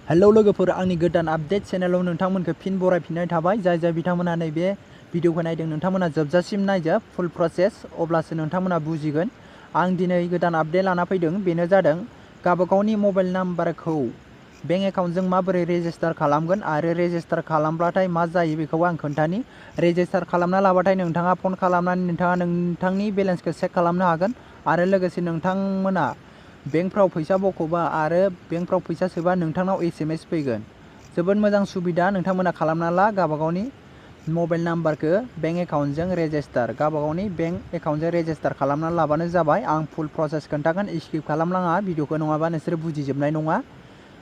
Hello लोगोफोर, आंनि गोदान आपडेट चेनेलाव नोंथांमोनखौ फिन बरायफिननाय थाबाय। जाय बिथांमोना नैबे भिडिअखौ नायदों नोंथांमोना जोबजासिम नायजोब फुल प्रसेस, अब्लासो नोंथांमोना बुजिगोन। आं दिनै गोदान आपडेट लाना फैदों, बेनो जादों गावबागावनि मबाइल नाम्बारखौ बेंक एकाउन्टजों माबोरै रेजिस्टार खालामगोन आरो रेजिस्टार खालामब्लाथाय मा जायो बेखौ आं खोन्थानि। रेजिस्टार खालामना लाबाथाय नोंथाङा फन खालामनानै नोंथाङा नोंथांनि बेलेन्सखौ चेक खालामनो हागोन आरो लोगोसे नोंथांमोना बेंकफ्राव फैसा बख'बा आरो बेंकफ्राव फैसा सोबा नोंथांनाव SMS फैगोन। जोबोद मोजां सुबिदा, नोंथांमोना खालामना ला गावबागावनि मबाइल नाम्बारखौ बेंक एकाउन्टजों रेजिस्टार। गावबागावनि बेंक एकाउन्टजों रेजिस्टार खालामना लाबानो जाबाय। आं फुल प्रसेस खोन्थागोन, स्किप खालामनाङा भिडिअखौ, नङाबा नोंसोरो बुजिजोबनाय नङा।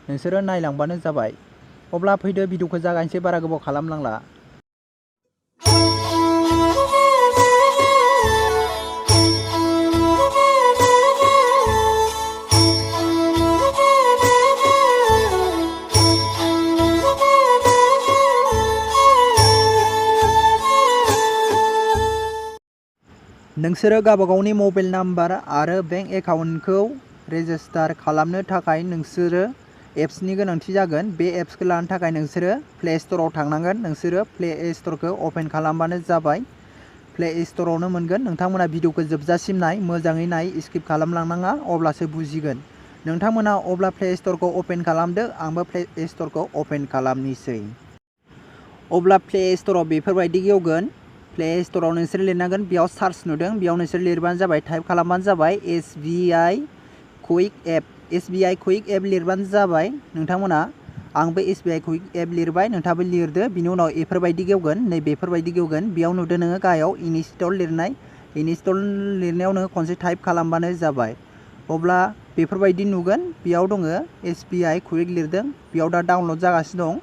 नोंसोरो नायलांबानो जाबाय। अब्ला फैदो भिडिअखौ जागायनोसै, बारा गोबाव खालामनांला। नोंसोरो गावबागावनि मबाइल नाम्बार आरो बेंक एकाउन्टखौ रेजिस्टार खालामनो थाखाय नोंसोरो एप्सनि गोनांथि जागोन। बे एप्सखौ लानो थाखाय नोंसोरो प्ले स्ट'राव थांनांगोन। नोंसोरो प्ले स्ट'रखौ अपेन खालामबानो जाबाय। प्ले स्ट'रावनो मोनगोन। नोंथांमोना भिडिअखौ जोबजासिम नाय, मोजाङै नाय, स्किप खालामलांनाङा, अब्लासो बुजिगोन। नोंथांमोना अब्ला प्ले स्ट'रखौ अपेन खालामदो। आंबो प्ले स्ट'रखौ अपेन खालामनोसै। अब्ला प्ले स्ट'राव बेफोरबायदि गेवगोन। प्ले स्ट'राव नोंसोर लिरनांगोन, बेयाव सार्च नुदों, बेयाव नोंसोर लिरबानो जाबाय, टाइप खालामबानो जाबाय SBI कुइक एप। SBI कुइक एप लिरबानो जाबाय नोंथांमोना। आंबो SBI कुइक एप लिरबाय, नोंथाङाबो लिरदो। बिनि उनाव बेफोरबायदि गेवगोन, नै बेफोरबायदि गेवगोन। बेयाव नुदो नोङो गाहायाव इनस्टल लिरनाय। इनस्टल लिरनायाव नोङो खनसे टाइप खालामबानो जाबाय। अब्ला बेफोरबायदि नुगोन, बेयाव दङ SBI कुइक लिरदों, बेयाव दा डाउनलड जागासिनो दं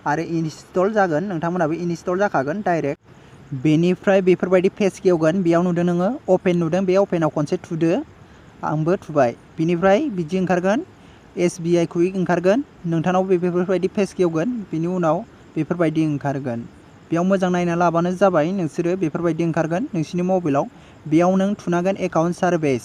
आरो इनस्टल जागोन। नोंथांमोनाबो इनस्टल जाखागोन डाइरेक्ट। बेनिफ्राय बेफोरबायदि पेज गेवगोन, बेयाव नुदों नोङो अपेन नुदों, बे अपेनाव खनसे थुदो। आंबो थुबाय। बिनिफ्राय बिदि ओंखारगोन, SBI कुइक ओंखारगोन। नोंथांनाव बेफोरबायदि पेज गेवगोन, बिनि उनाव बेफोरबायदि ओंखारगोन। बेयाव मोजां नायना लाबानो जाबाय। नोंसोरो बेफोरबायदि ओंखारगोन नोंसिनि मबाइलाव। बेयाव नों थुनांगोन एकाउन्ट सार्भिस।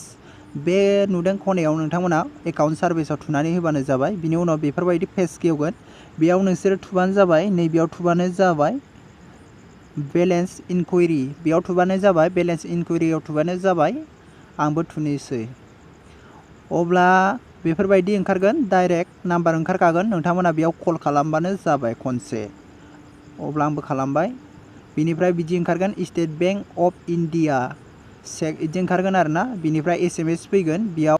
बे नुदों खनायाव नोंथांमोना एकाउन्ट सार्भिसाव थुनानै होबानो जाबाय। बिनि उनाव बेफोरबायदि पेज गेवगोन, बेयाव नोंसोरो थुबानो जाबाय। नैबेयाव थुबानो जाबाय बेलेन्स इनकुइरि, बेयाव थुबानो जाबाय। बेलेन्स इनकुइरियाव थुबानो जाबाय। आंबो थुनोसै। अब्ला बेफोरबायदि ओंखारगोन, डाइरेक्ट नाम्बार ओंखारखागोन। नोंथांमोना बेयाव कल खालामबानो जाबाय खनसे। अब्ला आंबो खालामबाय। बिनिफ्राय बिदि ओंखारगोन, State Bank of India cheque, बिदि ओंखारगोन आरोना। बिनिफ्राय SMS फैगोन, बेयाव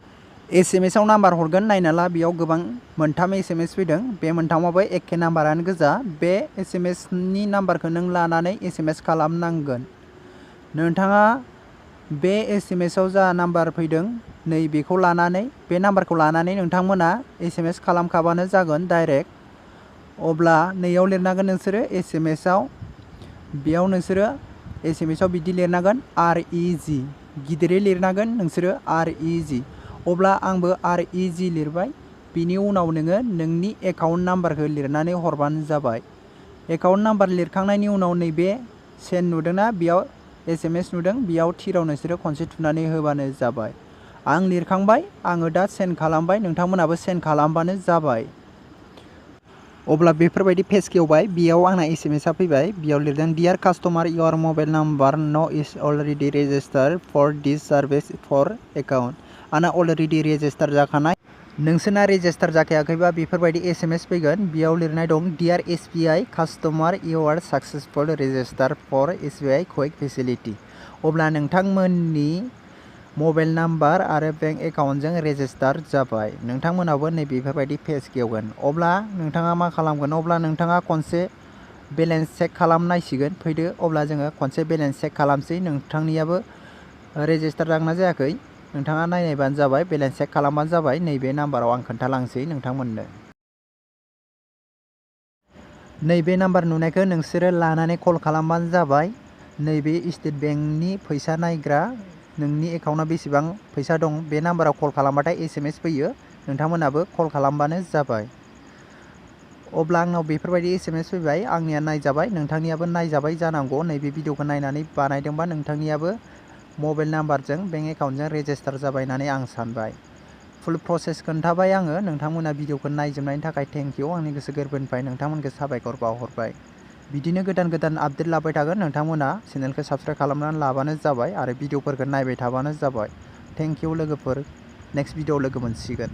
SMS आव नाम्बार हरगोन। नायना ला, बेयाव गोबां मोनथाम SMS फैदों। बे मोनथामावबो एखे नाम्बारानो गोजा। बे SMS नि नाम्बारखौ नों लानानै SMS खालामनांगोन। नोंथाङा बे SMS आव जा नाम्बार फैदों, नै बेखौ लानानै, बे नाम्बारखौ लानानै नोंथांमोना SMS खालामखाबानो जागोन डाइरेक्ट। अब्ला नैयाव लिरनांगोन नोंसोरो SMS आव, बेयाव नोंसोरो SMS आव बिदि लिरनांगोन REG, गिदिरै लिरनांगोन नोंसोरो REG। अब्ला आंबो REG लिरबाय। बिनि उनाव नोङो नोंनि एकाउन्ट नाम्बारखौ लिरनानै हरबानो जाबाय। एकाउन्ट नाम्बार लिरखांनायनि उनाव नैबे सेन्ड नुदोंना, बेयाव SMS नुदों, बेयाव थिराव नोंसोरो खनसे थुनानै होबानो जाबाय। आं लिरखांबाय, आङो दा सेन्ड खालामबाय। नोंथांमोनाबो सेन्ड खालामबानो जाबाय। अब्ला बेफोरबायदि पेज गेवबाय, बेयाव आंना SMS आ फैबाय। बेयाव लिरदों, dear customer, your mobile number no is already registered for this service for account. आंना अलरेडि रेजिस्टार जाखानाय। नोंसोरना रेजिस्टार जाखायाखैबा बेफोरबायदि SMS फैगोन। बेयाव लिरनाय दं, dear SBI customer, you are successful register for SBI quick facility. अब्ला नोंथांमोननि मबाइल नाम्बार आरो बेंक एकाउन्टजों रेजिस्टार जाबाय। नोंथांमोनाबो नै बेफोरबायदि पेज गेवगोन। अब्ला नोंथाङा मा खालामगोन? अब्ला नोंथाङा खनसे बेलेन्स चेक खालामनांसिगोन। फैदो अब्ला जोङो खनसे बेलेन्स चेक खालामसै। नोंथांनियाबो रेजिस्टार जागोनना जायाखै नोंथाङा नायनायबानो जाबाय, बेलेन्स चेक खालामबानो जाबाय। नैबे नाम्बाराव आं खोन्थालांसै नोंथांमोननो। नैबे नाम्बार नुनायखौ नोंसोरो लानानै कल खालामबानो जाबाय। नैबे स्टेट बेंकनि फैसा नायग्रा, नोंनि एकाउन्टआव बेसेबां फैसा दं, बे नाम्बाराव कल खालामबाथाय SMS फैयो। नोंथांमोनाबो कल खालामबानो जाबाय। अब्ला आंनाव बेफोरबायदि SMS फैबाय। आंनिया नायजाबाय, नोंथांनियाबो नायजाबाय जानांगौ। नैबे भिडिअखौ नायनानै बानायदोंबा नोंथांनियाबो मबाइल नाम्बारजों बेंक एकाउन्टजों रेजिस्टार जाबाय होननानै आं सानबाय। फुल प्रसेस खोन्थाबाय आङो। नोंथांमोना भिडिअखौ नायजोबनायनि थाखाय थेंक इउ। आंनि गोसो गोरबोनिफ्राय नोंथांमोनखौ साबायखर बावहरबाय। बिदिनो गोदान गोदान आपडेट लाबाय थागोन। नोंथांमोना चेनेलखौ साबस्क्राइब खालामनानै लाबानो जाबाय आरो भिडिअफोरखौ नायबाय थाबानो जाबाय। थेंक इउ लोगोफोर। नेक्स्ट भिडिअ लोगो मोनसिगोन।